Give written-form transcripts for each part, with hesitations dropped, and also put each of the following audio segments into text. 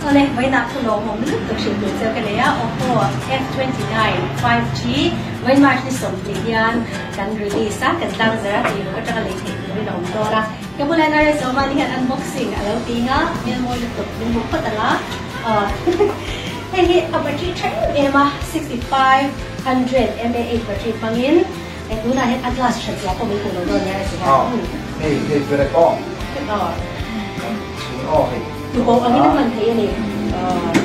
Awle, vawiinah thu lawmawm lutuk hrilh tur cheu ka nei a, Oppo F29 5G vawiin March ni 20 hian kan release a, kan tlang zar a, tih ruk atanga lei theih turin a awm dawn a. Ka bulah hian RS Oman hian unboxing a lo ti nga, hmel mawi lutuk min hmuh phawt ang a. Hei hi a battery tha em em a, 6500 mAh battery hmangin tunah hian a glass tha zia pawh min hmuh lo dawn nia RS Oman. Hei hei perek aw. Chhung aw hei. Tuboh angin a hman theih a ni.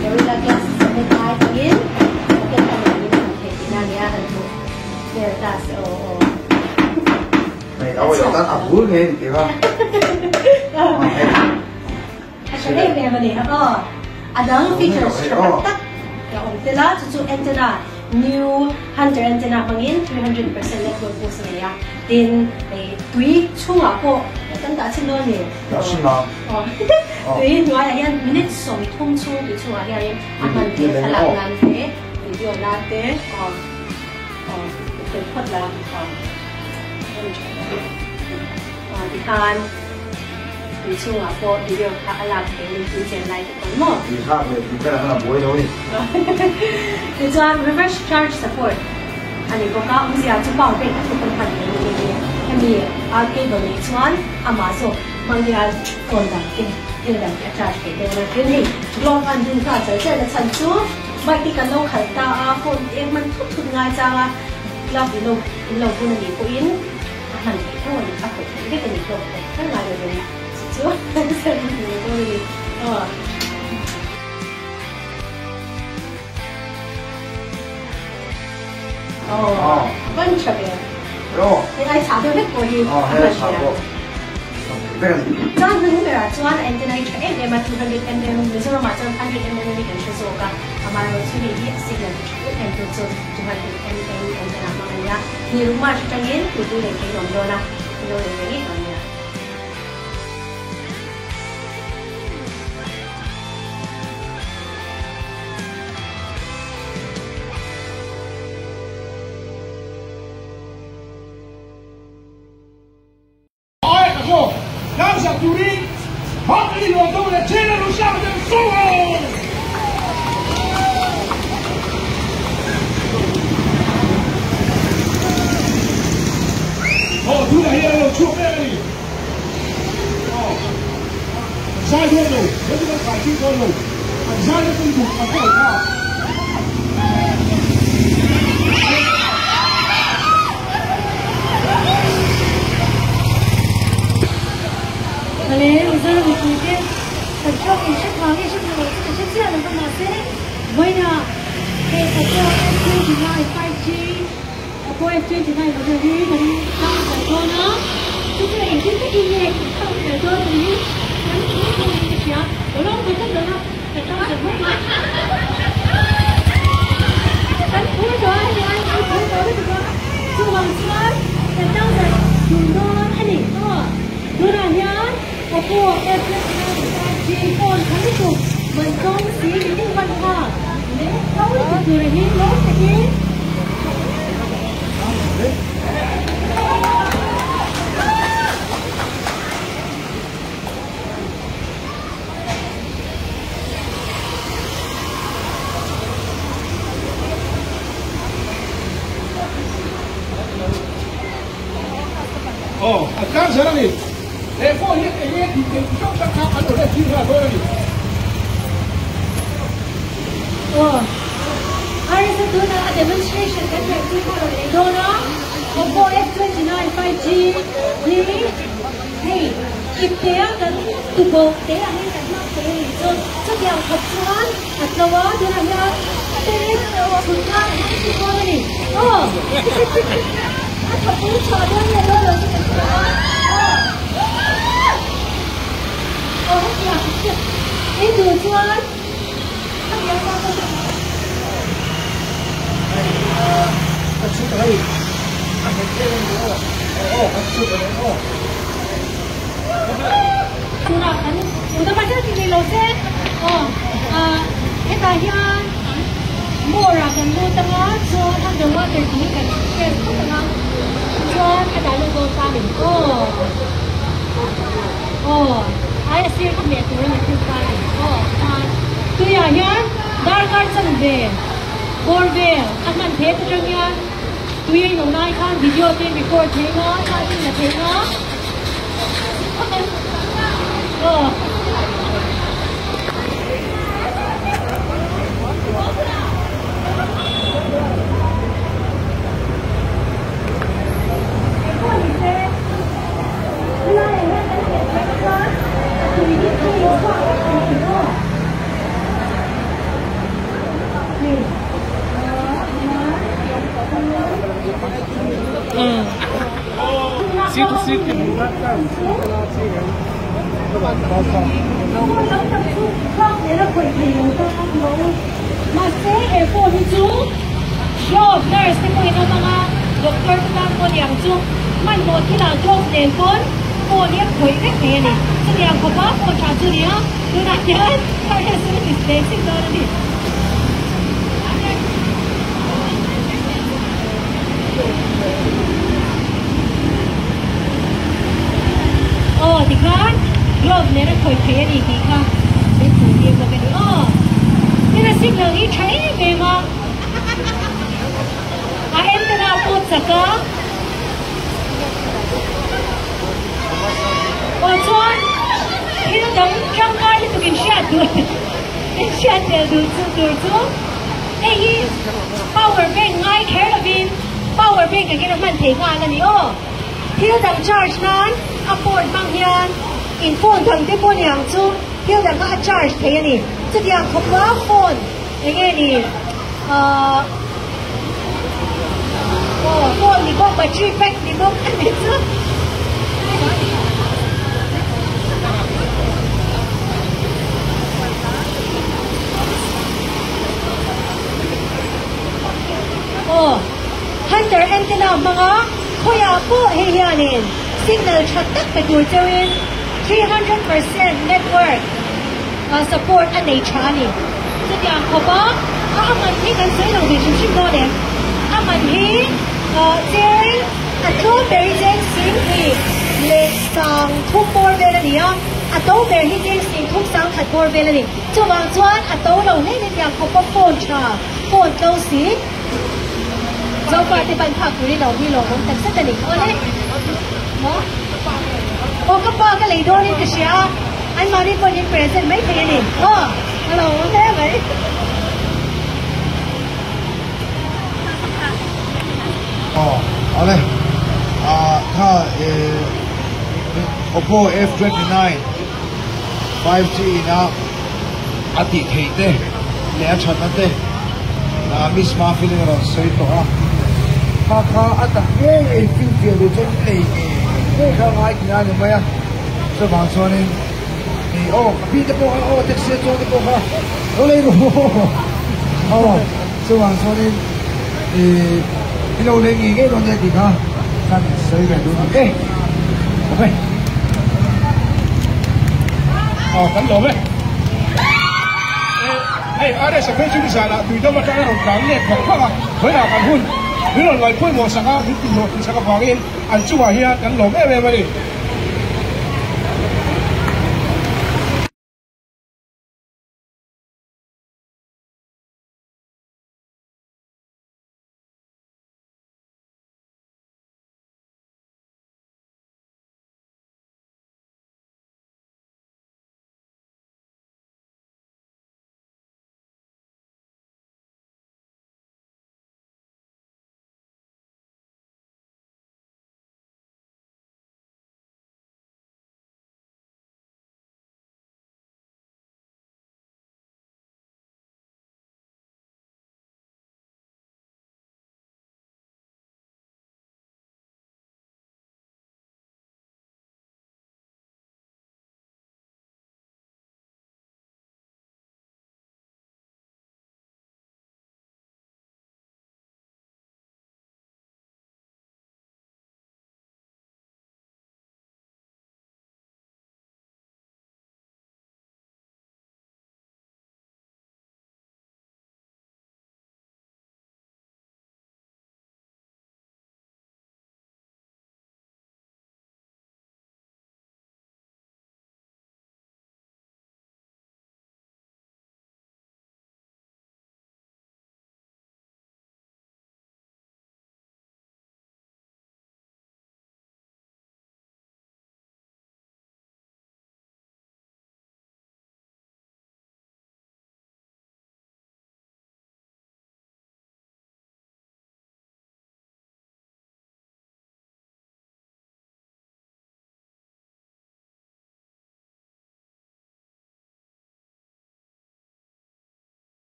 Gorilla Glass 7 ai hmangin pocket phone angin a hman theih tihna a nia han hmuh vel ta se aw aw. Hei aw lo tan a bul ngei ni tih kha. A tha em em a ni aw. A dang features tha tak tak a awm tel a, chu chu antenna new hunter antenna hmangin 300% network boost a nei a, tin hei tui chhungah pawh kan dah chhin dawn ni. Dah chhin ang. Tui hnuaiah hian minute 30 chhung tui chhungah hianin a hman theih a, thlalak nan te, video nan te aw aw fel phawt la aw aw tikhan tui chhungah pawh video kha a lak theih a ni tui chen lai te pawn maw. Tui thlak leh tui velah khan a buai lo a ni. Tichuan reverse charge support a ni bawk a, awmzia chu power bank a tluk an hman theih a ni nghe nghe. Hemi cable nei chuan amah zawk hmang hian phone dang te thil dang te a charge theih dawn a. Tin hei glove an dun nghal char char na chhan chu bike hi kan lo khalh ta a, phone eng hman thut thut ngai chang a, glove in lo in lo bun a nih pawhin a hman theih tho a ni, a khawih theih vek a ni glove pawh kher ngai lovin chu chu kan sawi hmuh dawn a ni. Aw. Aw, van tha ve. Hei ai chhah deuh vek pawh hi a hman theih a. Chuan hnung berah chuan a antenna hi tha em em a, 200mm, Mizoramah chuan 100mm hi kan hre zawk a, amaherawhchu hei hi a signal hi tha em em tur chu 200mm antenna hmang a ni a. Ni ruk March atangin tui lei theiin a awm dawn a, i lo lei ve ngei dawn nia. Awle, Mizoram mipuite kan tawng in hre thang nge hre thang lo chu ka hre chiah lo va mahse vawiinah he Oppo F29 5G Oppo F29 model hi kan tlang zel dawn a, chu chu engtin takin nge kan tlang zel dawn tih hi kan hmu thung in ka hria, ka lawm ve tlat lo a, ka tlang zel bawk a. Kan phur tawh a hei ai kan phur tawh lutuk a, chuvang chuan kan tlang zel dun dawn a ni aw. Tunah hian Oppo F29 5G phone kha lutuk man tlawm si mitin hman kha leh tho lutuk tur hi lawm takin. Aw, a tlang zel a ni. He phone hi eng nge tih theih chi hrang hrang kha an rawn entir nghal dawn a ni. Aw, RSA tunah a demonstration kan ngaih pui kha a rawn nei dawn a, Oppo F29 5G hi hei iptea kan tuboh te angin kan hmang thei a nih chu. Chutiang khat chuan a tlo a, tunah hian terrace chhutna an hmang thei dawn a ni. Aw, a thawpui chhuah dawn nge dawn lo chu kan hre lo a. Aw, aw hetiang i duh chuan. Tunah kan tuna mah ti nei lo se aw ah hetah hian more ah kan lut anga chuan under water tih hi kan press phawt anga chuan a dah lut dawn ta a ni aw aw. Ai a sir kha hmeh tur a ni thil ta a ni aw khan. Hetah hian darkar chanve bawr vel a hman theih atang hian tui a inawm lai khan video te record thei nga, thla te la thei nga. Aw. Mahse he phone hi chu glove nurse te pawhin a hmang a, doctor te tan pawh niang chu hmanhmawh thilah glove nen pawn phone hi a khawih vek thei a ni. Chutiang khawpa phone tha chu nia tunah hian wireless in a display chhin dawn a ni. Aw tikhan glove nen a khawih thei a ni tih kha min hmuh tir bawk a ni. Aw heta signal hi tha em em a, a antenna pawh chak a. Aw chuan thil dang tangkai lutuk in hriat duh in hriat tel duh chu tur chu hei hi power bank ngai kher lovin power bank angin a hman thei nghal a ni aw. Thil dang charge nan a port hmang hian in phone dang te pawh niang chu thil dang kha a charge thei a ni. Chutiang khawpa phone enge ni ahh aw phone ni bawk battery pack ni bawk a ni chu. Aw Hunter antenna hmanga khawiah pawh hei hianin signal tha tak pe tur cheuhin 300% network support a nei tha a ni. Chutiang khawpa a a man hi kan sawi lo ve hrim hrim dawn em? A man hi cheng a tlawm ber hi cheng sing hnih leh sang thum bawr vel a ni a, a to ber hi cheng sing thum sang khat bawr vel a ni. Chuvang chuan a to lo hle hle tiang khawpa phone tha, phone tlo si Zofa te ban phak turin a awm hi lawmawm tak zet a ni. Awle. Maw? Aw ka pa ka lei dawnin ka hria a, anmahni pawhin in present mai thei a ni. Aw, a lawmawm hle mai. Aw, awle. Ah, kha eh Oppo F29 5G ina a tih theih te leh a thatna te Miss Mafilin a rawn sawi tawh a, kha kha a tak ngei ngei finfiah duh chuan lei ngei ngei kha ngai tih a ni mai a, chuvang chuanin ih aw ka pi te pawh kha aw taxi a chuang te pawh kha lo lei ru aw chuvang chuanin ih i lo lei ngei ngei dawn nia tih kha kan sawi ve duh a ni e ok. Aw kan lawm e. Hei RS a phei chu nizanah tuidam atanga rawn tlan let phang phang a, vawiinah kan hun min rawn ngaihpawimawh sak a, min tihhlawh tih sak avangin an chungah hian kan lawm em em a ni.